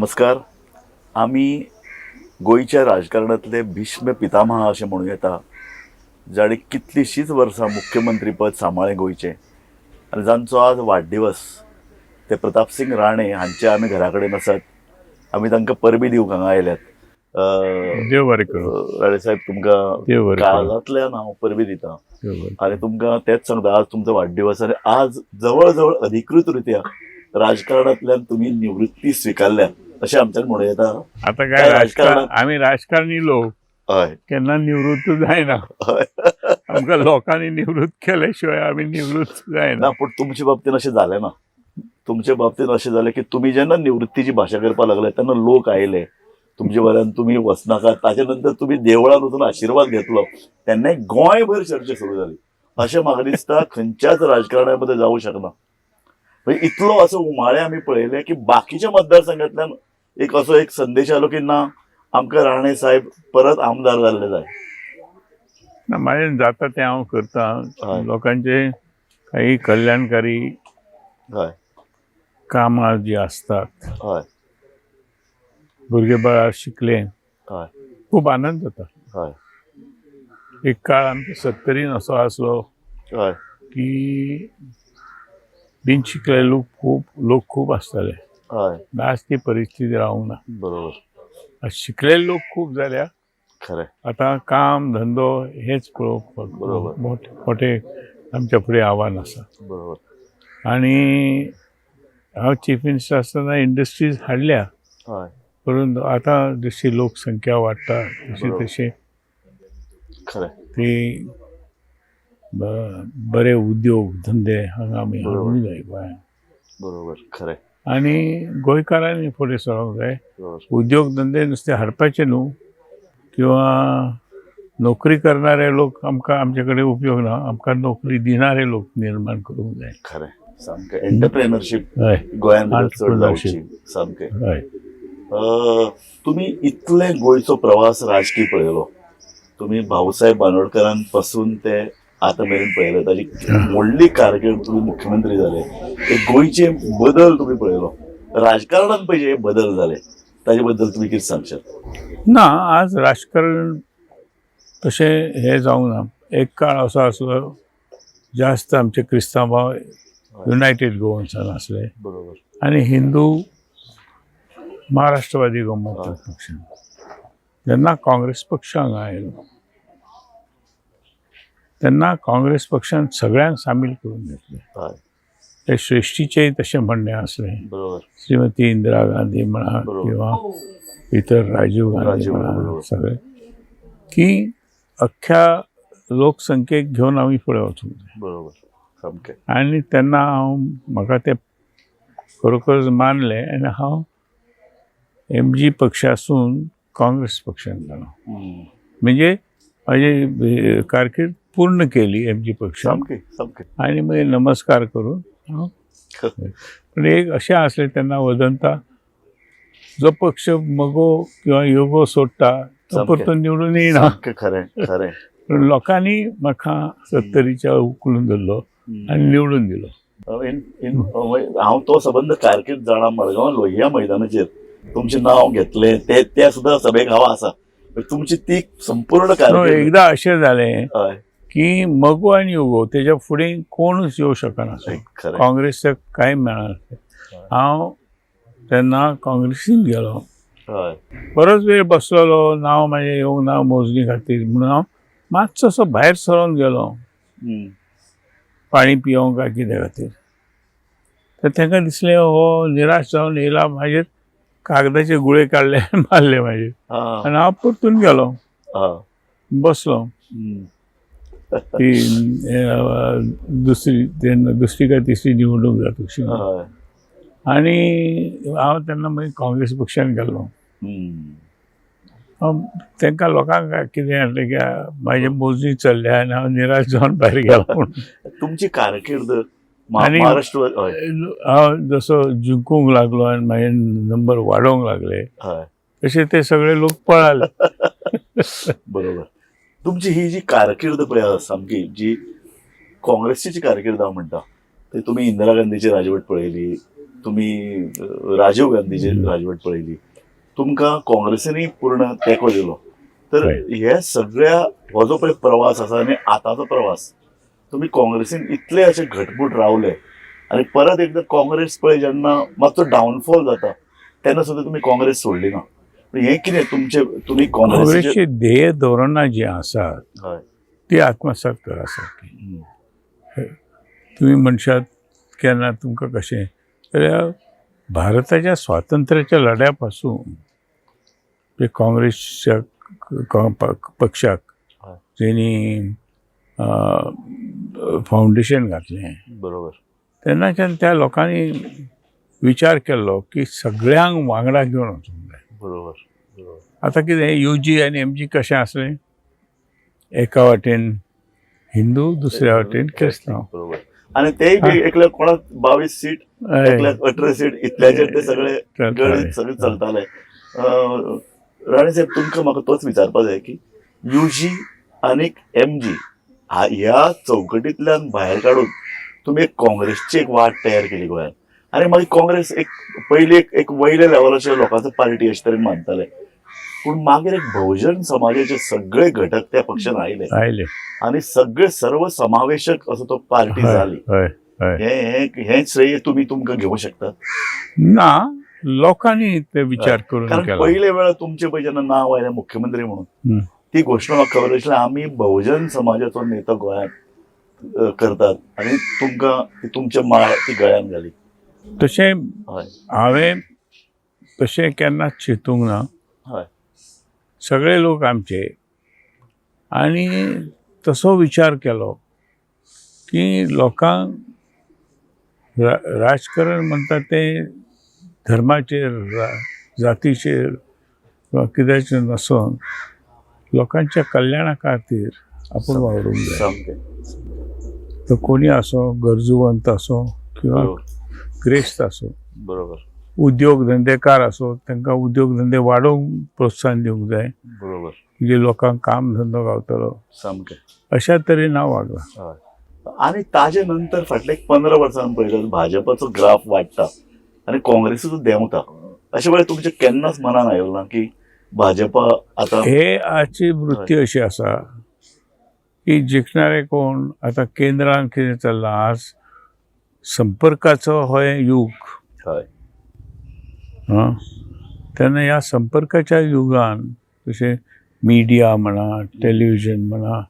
नमस्कार. आमी गोंयच्या राजकारणांतले भीष्म पितामह अशें म्हणूं येता, जाणें कितलींशींच वर्सां मुख्यमंत्रीपद सांबाळ्ळें गोंयचें आनी जांचो आज वाडदिवस, ते प्रतापसिंग राणे हांचे आमी घरा कडेन आसात. आमी तांकां परबीं दिवंक हांगा आयल्यात. देव बरें करूं. राणे साहेब, तुमकां देव बरें करूं. काळजांतल्यान हांव परबीं दिता देव बरें. आनी तुमकां तेंच सांगता, आज तुमचो वाडदिवस आनी आज जवळ जवळ अधिकृतरित्या राजकारणांतल्यान तुमी निवृत्ती स्विकारल्या अशें आमच्यान म्हणूं येता. आता काय काय राजकारण, राजकारणात? आमी राजकारणी लोक हय केन्ना निवृत्त जायना. हय आमकां लोकांनी निवृत्त केल्या शिवाय आमी निवृत्त जायना. ना, पूण तुमचे बाबतीन अशें जालें ना. तुमचे बाबतीन अशें जालें की तुमी जेन्ना निवृत्तीची भाशा करपाक लागले तेन्ना लोक आयले तुमचे बऱ्यान, तुमी वचनाका. ताजे नंतर तुमी देवळान वचून आशिर्वाद घेतलो तेन्ना गोंयभर चर्चा सुरू जाली. अशें म्हाका दिसता खंयच्याच राजकारणामध्ये जावं शकना. म्हणजे इतलो असो उमाळे आमी पळयले की बाकीच्या मतदारसंघातल्यान एक असो एक संदेश आलो की ना, आमकां राणे साहेब परत आमदार जाल्ले जाय. ना, म्हाजें जाता तें हांव करता. हय. लोकांचे काही कल्याणकारी कामां जी आसतात, हय भुरगे बाळा शिकले, हय खूब आनंद जाता. एक काळ आमच्या सत्तरीन असो आसलो की बिन शिकले लोक खूब, लोक खूब आसताले. आज ती परिस्थिती रावंक ना. आज शिकलेले लोक खूब जाल्या. खरें. आतां काम धंदो हेच पळोवपाक मोठे मोठे आमच्या फुडें आव्हान आसा. आनी हांव चीफ मिनिस्टर आसतना इंडस्ट्रीज हाडल्या, परंतु आतां जशी लोकसंख्या वाडटा तशी तशी ती बरे उद्योग धंदे हांगा आमी हाडूंक जाय गोंयांत. बरोबर खरें. आनी गोंयकारांनी फुडें सरोंक जाय. उद्योग धंदे नुस्ते हाडपाचे न्हू किंवा नोकरी करणारे लोक आमकां, आमचे कडेन उपयोग ना. आमकां नोकरी दिणारे लोक निर्माण करूंक जाय. खरें, सामकें. एंटरप्रेनरशीप गोंयांत भितर चड Entrepreneurship. जावची सामकें. तुमी इतले गोंयचो प्रवास राजकीय पळयलो, तुमी भाऊसाहेब बांदोडकरां पासून ते आतां मेरेन पळयले, ताजी व्हडली कारकीर्द, तुमी मुख्यमंत्री जाले, एक गोंयचे बदल तुमी पळयलो, राजकारणान पळय जे बदल जाले ताजे बद्दल तुमी कितें सांगशात? ना, आज राजकारण तशें हें जावंक ना. एक काळ असो आसलो, जास्त आमचे क्रिस्तांव भाव युनायटेड गोवन्सान आसले आनी हिंदू महाराष्ट्रवादी गोमंतक पक्ष. जेन्ना काँग्रेस पक्ष हांगा आयलो तेन्ना काँग्रेस पक्षान सगळ्यांक सामील करून घेतले. ते श्रेष्ठीचेय तशें म्हणणें आसलें. श्रीमती इंदिरा गांधी म्हणा किंवा इतर राजीव गांधी राजीव, म्हणा, सगळे की अख्ख्या लोकसंख्येक घेवन आमी फुडें वचूंक जाय. बरोबर सामकें. आनी तेन्ना हांव म्हाका तें खरोखर मानलें आनी हांव एम जी पक्षासून काँग्रेस पक्षान गेलो. म्हणजे माझी कारकीर्द पूर्ण केली एम जी पक्षान. सामकें सामकें. आनी मागीर नमस्कार करून हांव. पण एक अशें आसलें तेन्ना वदंता, जो पक्ष मगो किंवा योगो सोडटा तो परतून निवडून येयना. सामकें खरें खरें. पूण लोकांनी म्हाका सत्तरीच्या उखलून धरलो आनी निवडून दिलो. इन इन हांव तो सबंद कारकीर्द जाणा. मडगांव लोहिया मैदानाचेर तुमचें नांव घेतलें ते ते सुद्दां सभेक हांव आसा. तुमची ती संपूर्ण न्हू, कारकीर्द. एकदां अशें जालें की मगो आनी योगो तेज्या फुडें कोणूच येवं शकनासलो. काँग्रेसाक कांय मेळनासलें. हांव तेन्ना काँग्रेसीन गेलो. बरोच वेळ बसलेलो, नांव म्हाजें येवंक ना मोजणी खातीर म्हणून हांव मातसो असो भायर सरोन गेलो पाणी पिवंक काय कित्या खातीर. तर तांकां दिसलें हो निराश जावन येयला, म्हाजेर कागदाचे गुळे काडले, मारले म्हाजेर आनी हांव परतून गेलो, बसलो. ती दुसरी तेन्ना दुसरी काय तिसरी निवडणूक जाता अशी. आनी हांव तेन्ना मागीर काँग्रेस पक्षान गेल्लो. हांव तांकां लोकांक कितें जालें की म्हाजी मोजणी चल्ल्या आनी हांव निराश जावन भायर गेलो म्हणून. तुमची कारकीर्द आनी महाराष्ट्र हांव जसो जिंकूंक लागलो आनी म्हाजे नंबर वाडोवंक लागले तशे ते सगळे लोक पळाले. बरोबर. तुमची ही जी कारकीर्द पळय आसा, सामकी जी काँग्रेसची जी कारकीर्द हांव म्हणटा, ते तुमी इंदिरा गांधीची राजवट पळयली, तुमी राजीव गांधीची राजवट पळयली, तुमकां काँग्रेसीनय पूर्ण तेंको दिलो. तर हे सगळ्या हो जो पळय प्रवास आसा आनी आतांचो प्रवास, तुमी काँग्रेसीन इतले अशे घटमूट रावले आनी परत एकदां काँग्रेस पळय जेन्ना मातसो डावनफॉल जाता तेन्ना सुद्दां तुमी काँग्रेस सोडली ना. हें कितें तुमचे तुमी काँग्रेसीचे काँग्रेसची ध्येय धोरणां जी आसात ती आत्मसात करा सारकी. तुमी म्हणशात केन्ना तुमकां कशें, जाल्यार भारताच्या स्वातंत्र्याच्या लढ्या पासून ते काँग्रेसच्या पक्षाक जेणी फावंडेशन घातलें, बरोबर, तेन्नाच्यान त्या लोकांनी विचार केल्लो की सगळ्यांक वांगडा घेवन वचूंक जाय. बरोबर. आतां कितें you जी आनी एम जी कशें आसलें, एका वाटेन हिंदू दुसऱ्या वाटेन क्रिस्तांव. बरोबर. आनी तेय बी एकल्या कोणाक 22 सीट, एकल्याक 18 सीट, इतल्याचेर ते सगळे गणीत सगळे चलताले. राणे साहेब, तुमकां म्हाका तोच विचारपाक जाय की you जी आनी एम जी ह्या चौकटींतल्यान भायर काडून तुमी एक काँग्रेसची एक वाट तयार केली गोंयांत, आनी मागीर काँग्रेस एक पयली एक वयल्या लेवलाचेर लोकांचो पार्टी अशे तरेन मानताले, पूण मागीर एक बहुजन समाजाचे सगळे घटक त्या पक्षान आयले आनी सगळे सर्व समावेशक असो तो पार्टी जाली. हें श्रेय तुमी तुमकां घेवंक शकतात ना, लोकांनी ते विचार करून. कारण पयले वेळार तुमचे पळय जेन्ना नांव आयलें मुख्यमंत्री म्हणून, ती घोशणा म्हाका खबर आशिल्ली आमी बहुजन समाजाचो नेतो गोंयांत करतात आनी तुमकां ती तुमच्या माळ ती गळ्यान घाली. तशें हांवें तशें केन्नाच चिंतूंक ना. सगळे लोक आमचे, आनी तसो विचार केलो की लोकांक राजकारण म्हणटा तें धर्माचेर, जातीचेर किंवा कित्याचेर नासून लोकांच्या कल्याणा खातीर आपूण वावरूंक जाय. तो कोणी आसूं, गरजूवंत आसूं किंवा ग्रेस्त आसूं, बरोबर, उद्योग धंदेकार आसूं, तांकां उद्योग धंदे वाडोवंक प्रोत्साहन दिवंक जाय, बरोबर, म्हणजे लोकांक काम धंदो गावतलो, सामकें. अशा तरेन हांव वागला. आनी ताजे नंतर फाटले 15 वर्सां पळयल्यार भाजपाचो ग्राफ वाडटा आनी काँग्रेसीचो देंवता, अशें वेळार तुमच्या केन्नाच मनान आयलो ना की भाजपा आतां हे आजची वृत्ती अशी आसा की जिखणारे कोण, आतां केंद्रान कितें चल्लां, आज संपर्काचो हो युग. तेन्ना ह्या संपर्काच्या युगान जशें मिडिया म्हणा, टेलिविजन म्हणा,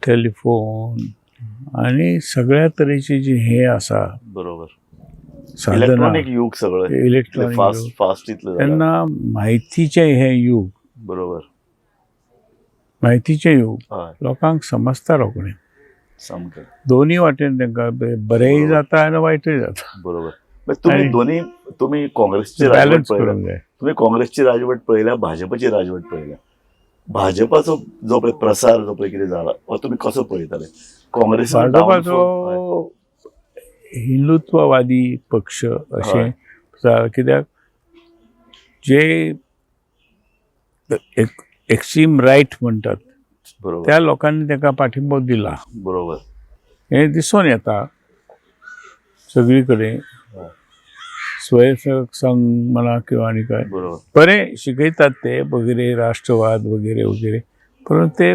टेलिफोन आनी सगळ्या तरेची जी हे आसा, बरोबर, इलेक्ट्रॉनिक युग, सगळं इलेक्ट्रॉनिक फास्ट फास्ट इतलें, तेन्ना म्हायतीचें हें युग, बरोबर, म्हायतीचें युग लोकांक समजता रोखडें, सामकें. दोन्ही वाटेन तांकां बरेंय जाता आनी वायटूय जाता. बरोबर. तुम्ही दोन्ही, तुम्ही काँग्रेसची राजवट पळयल्या, तुम्ही काँग्रेसची राजवट पळयल्या, भाजपची राजवट पळयल्या, भाजपाचो जो पळय प्रसार जो पळय कितें जाला हो तुमी कसो पळयताले? काँग्रेस भाजपाचो हिंदुत्ववादी पक्ष अशें कित्याक जे एक्स्ट्रीम रायट म्हणटात त्या लोकांनी ताका पाठिंबो दिला, बरोबर, हें दिसून येता सगळी कडेन. स्वयंसेवक संघ म्हणा किंवा आनी काय बरें शिकयतात ते वगैरे, राष्ट्रवाद वगैरे वगैरे, परंतु ते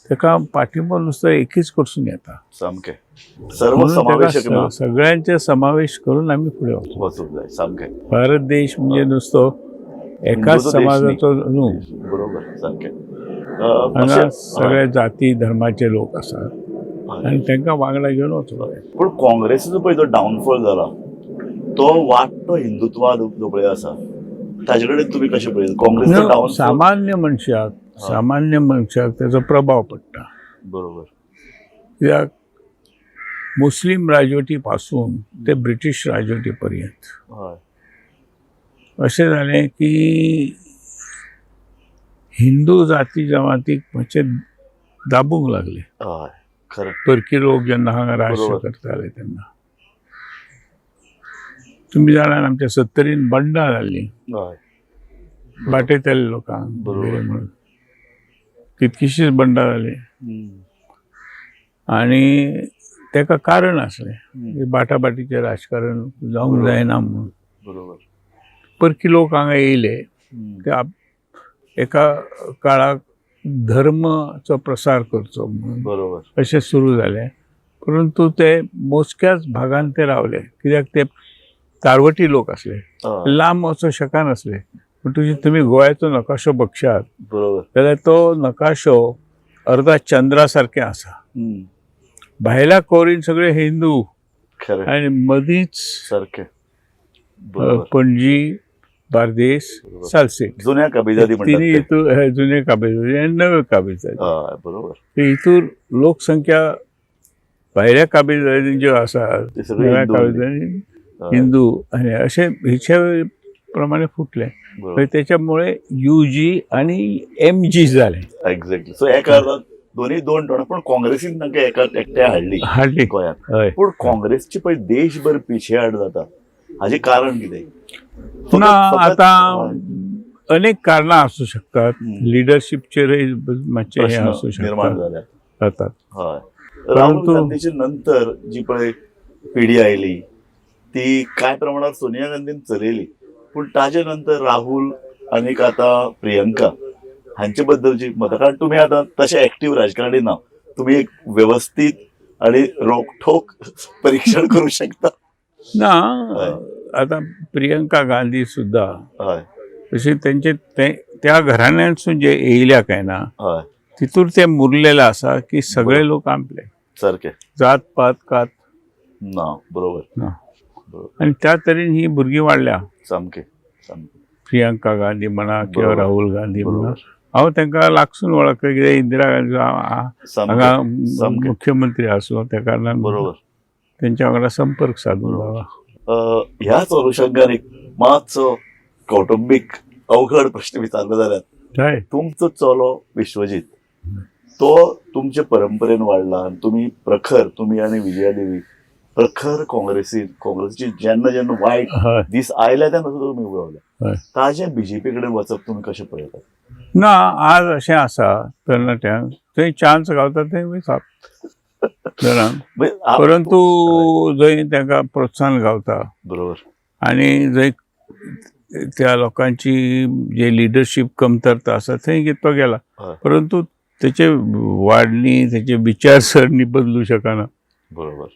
ताका पाठिंबो नुसतो एकीच कडसून येता. सामकें सर्व समावेशक, सगळ्यांचे समावेश करून आमी फुडें वचूंक जाय. सामकें. भारत देश म्हणजे नुसतो एकाच समाजाचो न्हू, बरोबर, सामकें. हांगा सगळ्या जाती धर्माचे लोक आसात आनी तांकां वांगडा घेवन वचूंक जाय. पूण काँग्रेसीचो पळय जो डावनफॉल जाला तो वाडटो हिंदुत्वाद जो पळय आसा ताजे कडेन तुमी कशें पळयता? काँग्रेस डावन सामान्य मनशाक, सामान्य मनशाक ताचो प्रभाव पडटा. बरोबर. कित्याक मुस्लीम राजवटी पासून ते ब्रिटीश राजवटी पर्यंत अशें जालें की हिंदू जाती जमातीक मातशें दाबूंक लागले. खरें. परकी लोक जेन्ना हांगा राज्य करताले तेन्ना तुमी जाणात आमच्या सत्तरीन बंडां जाल्लीं, बाटयताले लोकांक म्हणून कितकीशीच बंडां जालीं. आनी ताका कारण आसलें की बाटाबाटीचें राजकारण जावंक जायना म्हणून. बरोबर. परकी लोक हांगा येयले ते एका काळाक धर्माचो प्रसार करचो म्हणून बरोबर अशें सुरू जालें. परंतु ते मोजक्याच भागान ते रावले कित्याक ते तारवटी लोक आसले, लांब वचोंक शकनासले. पूण तुजी तुमी गोंयाचो नकाशो बघशात बरोबर जाल्यार तो नकाशो अर्धा चंद्रा सारकें आसा. भायल्या कोरीन सगळे हिंदू खरें आनी मदींच सारकें. बरोबर. पणजी, बार्देस, सालसेट, जुन्या कबिजादी तिन्ही म्हणटात ते. हितूर हे जुने काबीज आनी नवे काबीज. हय, बरोबर. हितूर लोकसंख्या भायल्या काबीजादी ज्यो आसा ते सगळे नव्या हिंदू. काबीजांनी हय, हिंदू आनी अशें हिचे प्रमाणे फुटले. बरोबर. त्याच्यामुळे you जी आणि एम जी जाले. एक्झॅक्टली. सो एका अर्थान दोन्ही दोन तोंडां, पण काँग्रेसीन तांकां एका एकट्या हाडली हाडली गोंयांत. हय. पूण काँग्रेसची पळय देशभर पिछेहाट जाता हाजें कारण कितें? ना, फकत- आता अनेक कारणां आसूं शकतात. लिडरशिपचेरय मातशें हें प्रश्न आसूं निर्माण शकता जाल्यात. जातात. हय. राहुल परंतु- गांधीच्या नंतर जी पळय पिढी आयली ती कांय प्रमाणात सोनिया गांधीन चलयली, पूण ताजे नंतर राहुल आनीक आतां प्रियंका हांचे बद्दलची मतां, कारण तुमी आतां तशे एक्टीव राजकारणी ना, तुमी एक व्यवस्थीत आणि रोखठोक परीक्षण करू शकता. ना, हय. आता प्रियंका गांधी सुद्धा हय तशी तेंचे ते त्या घराण्यांसून जे येयल्या काय ना हय तितूर ते मुरलेले आसा की सगळे लोक आपले सारकें. जात पात कात ना, बरोबर. ना. बरोबर. आनी त्या तरेन ही भुरगीं वाडल्या. सामकें सामकें. प्रियंका गांधी म्हणा किंवा बरोबर. राहुल गांधी म्हणा, बरोबर. हांव तांकां लागसून वळखता कित्याक इंदिरा गांधी सामकें हांगा सामकें. मुख्यमंत्री आसलो त्या कारणान बरोबर. तेंच्या वांगडा संपर्क सादून रावला. ह्याच अनुशंगान एक मातसो कौटुंबीक अवघड प्रश्न विचारलो जाल्यार, हय. तुमचो चलो विश्वजीत तो तुमचे परंपरेन वाडला आनी तुमी प्रखर, तुमी आनी विजयादेवी प्रखर काँग्रेसी, काँग्रेसीची जेन्ना जेन्ना वायट हय. दीस आयले तेन्ना सुद्दां तुमी उबे रावले. हय. ताजें बीजेपी कडेन वचप तुमी कशें पळयतात? ना, आज अशें आसा तरणाट्यांक थंय चान्स गावता थंय वयतात जाणा. म्हणजे परंतु जंय तांकां प्रोत्साहन गावता बरोबर आनी जंय त्या लोकांची जे लिडरशीप कमतरता आसा थंय तो गेला. हय. परंतु तेचे वाडणी, तेचे विचारसरणी बदलू शकना. बरोबर.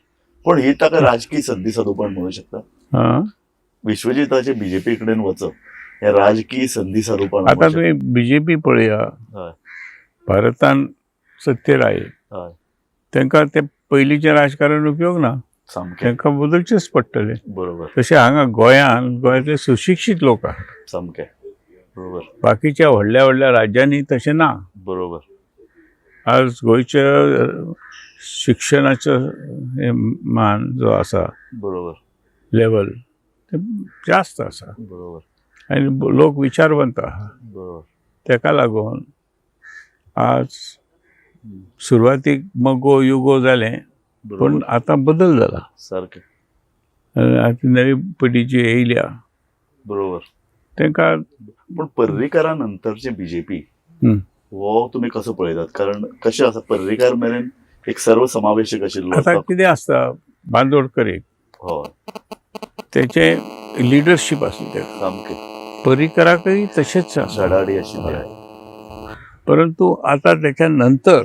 पण ही ताका राजकीय संदी साधूपण म्हणू शकता? हां. विश्वजिताचे बीजेपी कडेन वचप हे राजकीय संदी साधूपण. आता तुमी बीजेपी पळया, हय. भारतान सत्तेर आयले हय. तांकां ते पयलींचें राजकारण उपयोग ना, सामकें. तांकां बदलचेंच पडटलें. बरोबर. तशें हांगा गोंयांत गोंयांतले सुशिक्षीत लोक आहात. सामकें. बरोबर. बाकीच्या व्हडल्या व्हडल्या राज्यांनी तशें ना. बरोबर. आज गोंयच्या शिक्षणाचो हे मान जो आसा बरोबर लेवल ते जास्त आसा. बरोबर. आनी लोक विचारवंत आहा. बरोबर. ताका लागून आज सुरवातीक मगो युगो जालें, पूण आतां बदल जाला. सारकें. आतां नवी पिढी जी येयल्या बरोबर. तांकां. पण पर्रीकरा नंतरचे बीजेपी हो तुमी कसो पळयतात? कारण कशें आसा, पर्रीकार मेरेन एक सर्वसमावेशक आशिल्लो. आतां कितें आसता, बांदोडकर एक हय तेचें लिडरशीप आसली तेका. सामकें. पर्रीकराकय तशेंच आसा, धडाडी आशिल्ली. परंतु आतां तेच्या नंतर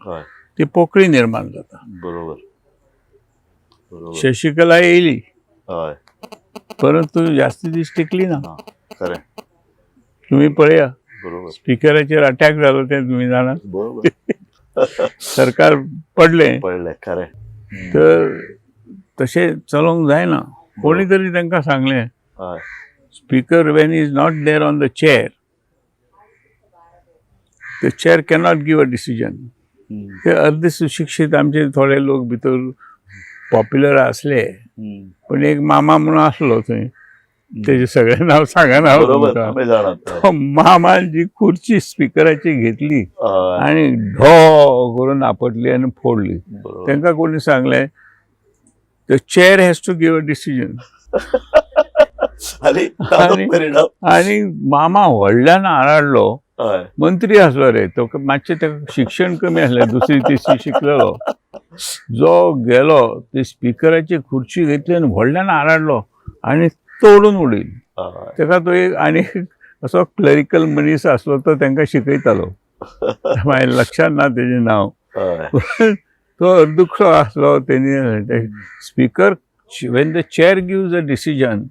हय ती पोकळी निर्माण जाता. बरोबर बरोबर. शशिकला येयली, हय परंतु जास्ती दीस टिकली ना. खरें. तुमी पळया, बरोबर. स्पिकराचेर अटॅक जालो तें तुमी जाणा. बरोबर. सरकार पडलें. पडलें, खरें. तर तशें चलोवंक जायना. कोणी तरी तांकां सांगलें, हय speaker when is not there on the chair, the chair cannot give a decision. ते अर्धे सुशिक्षीत आमचे थोडे लोक भितर पॉप्युलर आसले, पण एक मामा म्हणून आसलो थंय, तेजें सगळें नांव सांगना हांव बरोबर तुमकां. आमी जाणात. तो मामान जी खुर्ची स्पिकराची घेतली हय आनी ढो करून आपटली आनी फोडली. बरोबर. तांकां कोणी सांगलें, the chair has to give a decision. आनी ताचो परिणाम आनी मामा व्हडल्यान आराडलो, हय. मंत्री आसलो रे तो, मातशें ताका शिक्षण कमी आसलें, दुसरी तिसरी शिकलेलो. जो गेलो ते स्पिकराची खुर्ची घेतली आनी व्हडल्यान आराडलो आनी तोडून उडयली. हय. ताका तो एक आनी असो क्लरिकल मनीस आसलो, तो तांकां शिकयतालो, मागीर लक्षांत ना तेजें नांव. हय. तो अर्दुखो आसलो. तेणी speaker, when the chair gives a decision,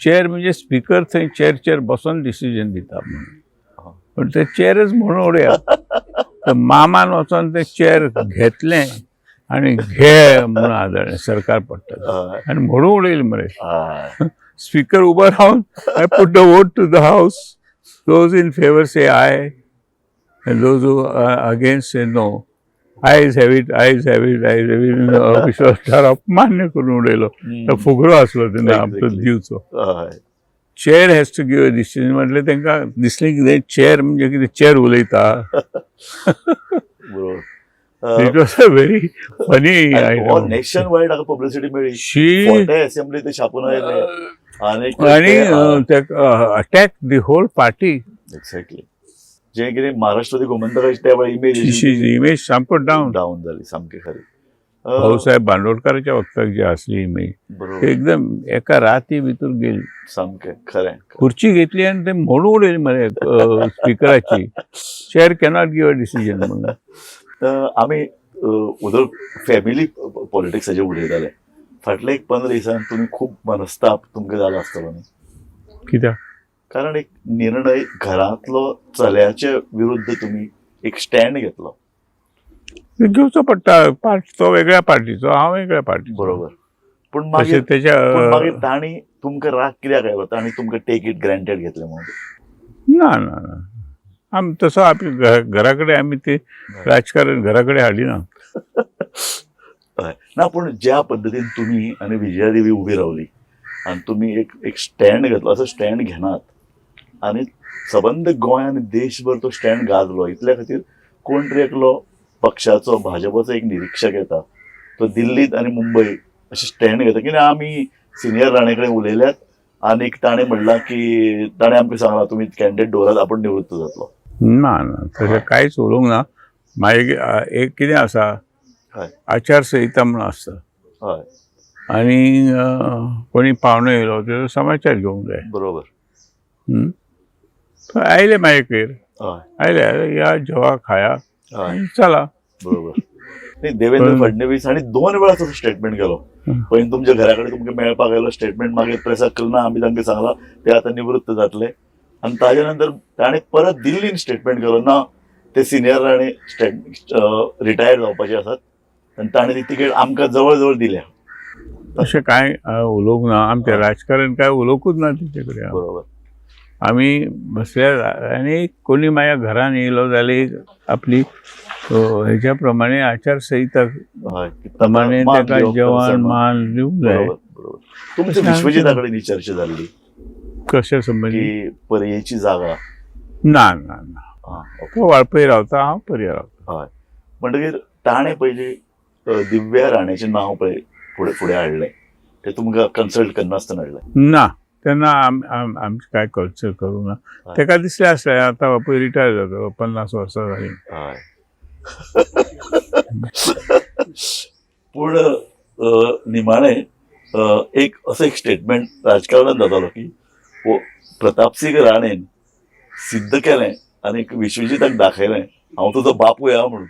chair म्हणजे स्पीकर थंय चेअर बसोन डिसिजन दिता म्हणून, पण ते चेअरच म्हणून उडया. तर मामान वचोन ते चेअर घेतलें आनी घे म्हणून आदळ्ळें, सरकार पडटा हय. आनी म्हणून उडयलें मरे. हय. स्पीकर उबो रावन, I put the vote to the house, those in favour say aye and those who against say no, ayes have it, ayes have it, ayes have it. अविश्वास ठराव मान्य करून उडयलो. तो फुगरो आसलो तेन्ना आमचो दिवचो. हय. Chair has to give a decision म्हटलें तांकां दिसलें कितें चेअर म्हणजे कितें चेअर उलयता. बरोबर. It was a very funny. Nation wide हाका पब्लिसिटी मेळ्ळी. शी. फोटे असेंब्ली ते छापून आयले आनी आनी attack the whole party. Exactly, जे कितें महाराष्ट्राची गोमंतकाची त्या वेळार इमेज इमेज सामको डावन. डावन जाली सामकी खरी. भाऊसाहेब बांदोडकाराच्या वक्ताक जी आसली इमेज, बरोबर एकदम एका राती भितर गेली. सामकें खरें. खुर्ची घेतली आनी ते म्हणून उडयली मरे स्पिकराची, chair cannot give a decision म्हणून. आमी उदर फॅमिली पॉलिटिक्साचेर उलयताले फाटले एक 15 दिसान, तुमी खूब मनस्ताप तुमकां जाला आसतलो न्ही? कित्याक? कारण एक निर्णय घरांतलो चल्याचे विरुद्ध तुमी एक स्टँड घेतलो. घेवचो पडटा. पार्ट तो वेगळ्या पार्टीचो, हांव वेगळ्या पार्टी. बरोबर, पूण तशें मागीर तेच्या पूण मागीर तांणी तुमकां राग कित्याक आयलो? तांणी तुमकां टेक it granted घेतलें म्हणून? ना ना ना, आम तसो आमी घरा कडेन आमी ते राजकारण घरा कडेन हाडिना. हय, ना, पूण ज्या पद्दतीन तुमी आनी विजयादेवी उबी रावली आनी तुमी एक एक स्टँड घेतलो, असो स्टँड घेनात आनी सबंद गोंय आनी देशभर तो स्टँड गाजलो. इतल्या खातीर कोण तरी एकलो पक्षाचो, भाजपाचो एक निरिक्षक येता, तो दिल्लीत आनी मुंबय अशें स्टँड घेता की ना, आमी सिनियर राणे कडेन उलयल्यात आनी ताणें म्हणलां की ताणें आमकां सांगलां तुमी कॅन्डिडेट दवरात, आपूण निवृत्त जातलो. ना ना, तशें कांयच उलोवंक ना. मागीर एक कितें आसा, आचारसंहिता म्हणून आसता. आनी कोणी पावणो येयलो तेजो समाचार घेवंक जाय. बरोबर. आयले मागीर आयले, या जेवा खाया आनी चला. बरोबर. नाही, देवेंद्र फडणवीस हांणी 2 वेळा तसो स्टेटमेंट केलो. पयलीं तुमच्या घरा कडेन तुमकां मेळपाक आयलो, स्टेटमेंट मागीर प्रेसाक केलो ना, आमी तांकां सांगलां ते आतां निवृत्त जातले. आनी ताजे नंतर ताणें परत दिल्लीन स्टेटमेंट केलो ना, ते सिनियर राणे स्टेट रिटायर जावपाचे आसात आनी ताणें ती तिकेट आमकां जवळ जवळ दिल्या. तशें कांय उलोवंक ना. आमचें राजकारण कांय उलोवंकूच ना तेचे कडेन. बरोबर. आमी बसल्या आनी कोणी माझ्या घरान येयलो जाल्यार आपली हेच्या प्रमाणे आचारसंहिता प्रमाणे मान ताका दिवप, जेवण सन्मान. मान दिवंक जाय. बरोबर बरोबर. तुमच्या तशें विश्वजिता कडेन ही चर्चा जाल्ली कशा संबंदी? की पर्येची जागा? ना ना ना. तो वाळपय रावता, हांव पर्ये रावता. म्हणटकीर ताणें पयलीं दिव्या राणेचें नांव पळय फुडें फुडें हाडलें, तें तुमकां कन्सल्ट करनासतना हाडलें? ना, तेन्ना आमचें कांय कल्चर करूंक ना. ताका दिसलें आसलें आतां बापूय रिटायर जातलो, 50 वर्सां जालीं. हय. पूण निमाणें एक असो एक स्टेटमेंट राजकारणांत जातालो की प्रतापसिंग राणेन सिद्ध केलें आनी विश्वजिताक दाखयलें हांव तुजो बापूय आहा म्हणून,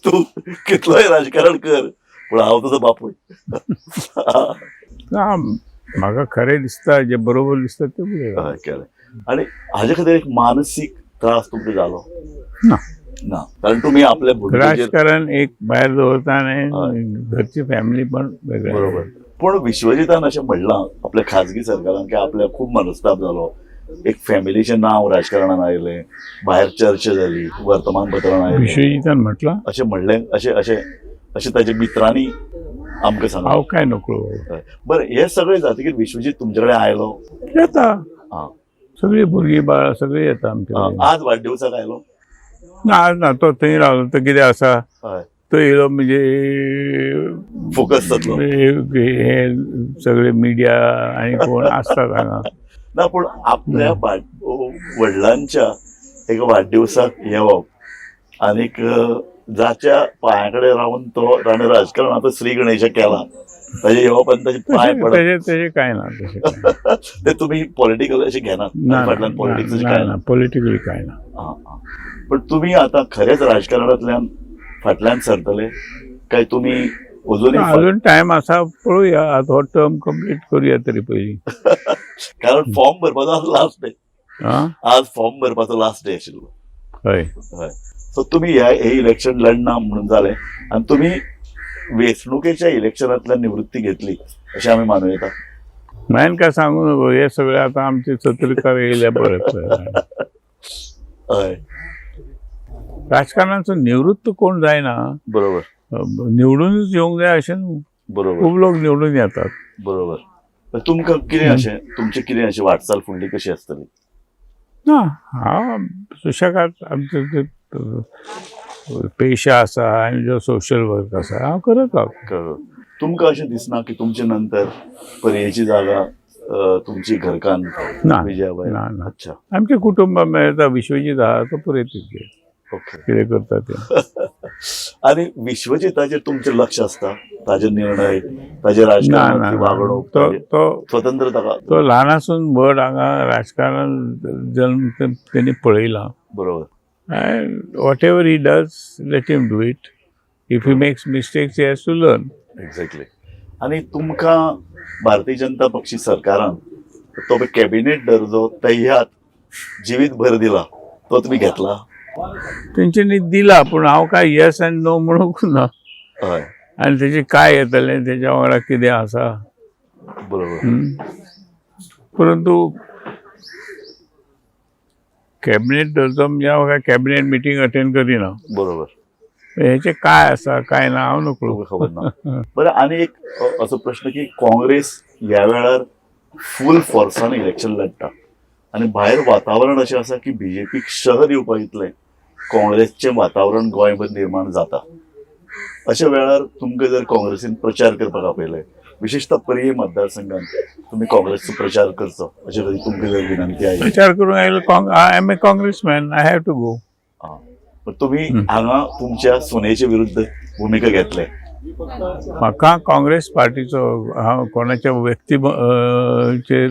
तूं कितलोय राजकारण कर पूण हांव तुजो बापूय. ना, म्हाका खरें दिसता, जें बरोबर दिसता तें उलयता. हय, केलें. आनी हाजे खातीर एक मानसीक त्रास तुमकां जालो ना. ना, कारण तुमी आपल्या भुरग्याचेर राजकारण एक भायर दवरता आनी घरची फॅमिली पण वेगळी. बरोबर. पूण विश्वजितान अशें म्हणलां आपल्या खाजगी सरकारान की आपल्याक खूब मनस्ताप जालो, एक फॅमिलीचें नांव राजकारणान आयलें, भायर चर्चा जाली, वर्तमानपत्रान आयलें. विश्वजितान म्हटलां? अशें म्हणलें, अशें अशें अशें ताच्या मित्रांनी आमकां सांगलें. हांव काय नकळो. बरें, हें सगळें जातकीर विश्वजीत तुमचे कडेन आयलो? येता. सगळीं भुरगीं बाळां सगळीं येता आमचे कडेन. आज वाडदिवसाक आयलो? ना, आज ना, तो थंय रावलो. तो कितें आसा, तो येयलो म्हणजे फोकस जातलो. हे सगळे मिडिया आनी कोण आसतात हांगा. ना, पूण आपल्या वडिलांच्या एका वाडदिवसाक येवप आनीक जाच्या पांया कडेन रावन तो ताणें राजकारणाचो श्री गणेशा केला ताजे येवप आनी ताजे पांय पडप, तशें तशें कांय ना, तशें कांय ना. ते तुमी पॉलिटिकल अशें घेनात, ना, फाटल्यान पॉलिटिक्स अशें ना कांय ना, पॉलिटिकली कांय ना. ना. पण तुमी आतां खरेंच राजकारणांतल्यान फाटल्यान सरतले काय तुमी अजूनय अजून टायम आसा, पळोवया. आतां हो टर्म कंप्लीट करूया तरी पयलीं. कारण फॉर्म भरपाचो आज लास्ट डे, आं, आज फॉर्म भरपाचो लास्ट डे आशिल्लो. हय. हय, सो तुमी ह्या हे इलेक्शन लढना म्हणून जालें आनी तुमी वेंचणुकेच्या इलेक्शनांतल्यान निवृत्ती घेतली अशें आमी मानू येता. म्हायन काय सांगू नको, हे सगळे आतां आमचे सत्रकार येयले परत. हय, राजकारणाचो निवृत्त कोण जायना, बरोबर, निवडूनच येवंक जाय अशें न्हू. बरोबर, खूब लोक निवडून येतात. बरोबर. पण तुमकां कितें अशें तुमचें कितें अशें वाटचाल फुडली कशी आसतली? ना, हांव सुशेगाद आमचो ते पेशा आसा आनी जो सोशल वर्क आसा हांव करत रावता. तुमकां अशें दिसना की तुमचे नंतर पर्येची जागा तुमची घरकान्न ना, विजयाबाई? ना ना. अच्छा, आमचें कुटुंब मेळटा, विश्वजीत आहा तो पुरयत तितकें ओके. कितें करता तें. आनी विश्वजिताचेर तुमचें लक्ष आसता, ताजे निर्णय, ताजे ना ना, राजकारणांतली वागणूक, तो ताजे तो स्वतंत्र ताका? तो ल्हान आसून व्हड हांगा राजकारणान जल्म तेणी पळयला. बरोबर. And whatever he does, let him do it. If he makes mistakes, he has to learn. Exactly. आनी तुमकां भारतीय जनता पक्षी सरकारान तो पळय कॅबिनेट दर्जो तय्यात जिवीत भर दिला, तो तुमी घेतला? तेंच्यांनी दिला, पूण हांव काय येस आनी नो म्हणूंक ना. हय. आनी तेजें काय येतलें, तेज्या वांगडा कितें आसा. बरोबर. परंतु कॅबिनेट दर्जो म्हणजे हांव काय कॅबिनेट मिटींग अटेंड करिना. बरोबर. हेचें काय आसा काय ना हांव नकळो. तुमकां खबर ना. बरें, आनी एक असो प्रश्न की काँग्रेस ह्या वेळार फूल फोर्सान इलेक्शन लढटा आनी भायर वातावरण अशें आसा की बीजेपीक शह दिवपा इतलें काँग्रेसचें वातावरण गोंयभर निर्माण जाता. अशा वेळार तुमकां जर काँग्रेसीन प्रचार करपाक आपयले, विशेषतः पर्ये मतदारसंघात तुमी काँग्रेसचो प्रचार करचो अशें तरी तुमकां जर विनंती आयली? प्रचार करूंक आयलो, I am a congressman, I have to go. पण तुमी हांगा तुमच्या सुनेचे विरुद्ध भुमिका घेतले. म्हाका काँग्रेस पार्टीचो हांव कोणाच्या व्यक्ती चेर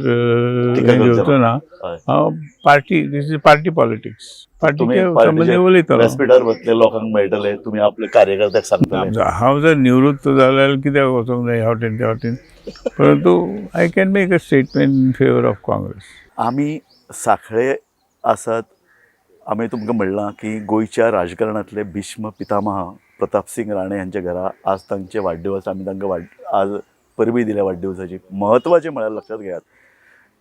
टिका करचो घेवचो ना. हय. हांव party, this is party politics, तुमी पार्टीचे संबंदी उलयतलो. व्यासपीठार वतले, लोकांक मेळटले, तुमी आपल्या कार्यकर्त्याक सांगतले. हांव जर निवृत्त जालो जाल्यार कित्याक वचोंक जाय ह्या वटेन त्या वटेन, परंतु I can make a statement in favour of Congress. आमी सांखळे आसात. आमी तुमकां म्हणलां की गोंयच्या राजकारणांतले भीष्म पितामह प्रतापसिंग राणे हांच्या घरा आज तांचे वाडदिवस, आमी तांकां आज परबी दिल्या वाडदिवसाची. म्हत्वाचें म्हळ्यार लक्षात घेयात,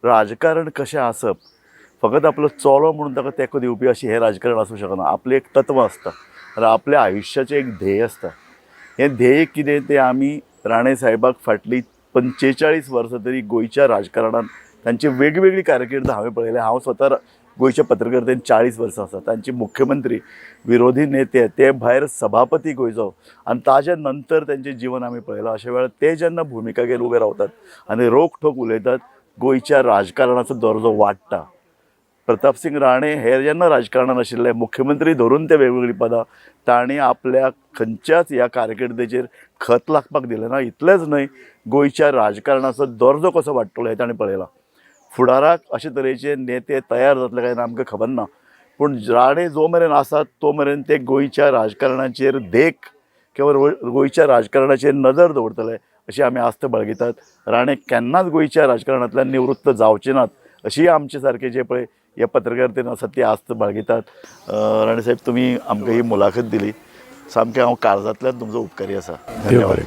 राजकारण कशें आसप, फकत आपलो चलो म्हणून ताका तेंको दिवपी अशें हें राजकारण आसूं शकना. आपलें एक तत्व आसता आनी आपल्या आयुश्याचें एक ध्येय आसता. हें ध्येय कितें तें आमी राणे साहेबाक फाटलीं 45 वर्सां तरी गोंयच्या राजकारणांत तांची वेगवेगळी कारकीर्द हांवें पळयल्या. हांव स्वता गोंयच्या पत्रकारितेन 40 वर्सां आसा. तांचे मुख्यमंत्री, विरोधी नेते, ते भायर सभापती गोंयचो, आनी ताजे नंतर तांचें जीवन आमी पळयलां. अशा वेळार ते जेन्ना भुमिका घेवन उबे रावतात आनी रोखठोक उलयतात, गोंयच्या राजकारणाचो दर्जो वाडटा. प्रतापसिंग राणे हे जेन्ना राजकारणान आशिल्ले, मुख्यमंत्री धरून ते वेगवेगळीं पदां, तांणी आपल्या खंयच्याच ह्या कारकिर्देचेर खत लागपाक दिलें ना. इतलेंच न्हय, गोंयच्या राजकारणाचो दर्जो कसो वाडटलो हें ताणें पळयलां. फुडाराक अशे तरेचे नेते तयार जातले काय ना आमकां खबर ना, पूण राणे जो मेरेन आसात तो मेरेन ते गोंयच्या राजकारणाचेर देख किंवा गोंयच्या राजकारणाचेर नदर दवरतले अशी आमी आस्त बाळगितात. राणे केन्नाच गोंयच्या राजकारणांतल्यान निवृत्त जावचे नात अशी आमचे सारके जे पळय ह्या पत्रकारितेन आसात ती आस्त बाळगितात. राणे साहेब, तुमी आमकां ही मुलाखत दिली, सामकें हांव काळजांतल्यान तुमचो उपकारी आसा. धन्यवाद.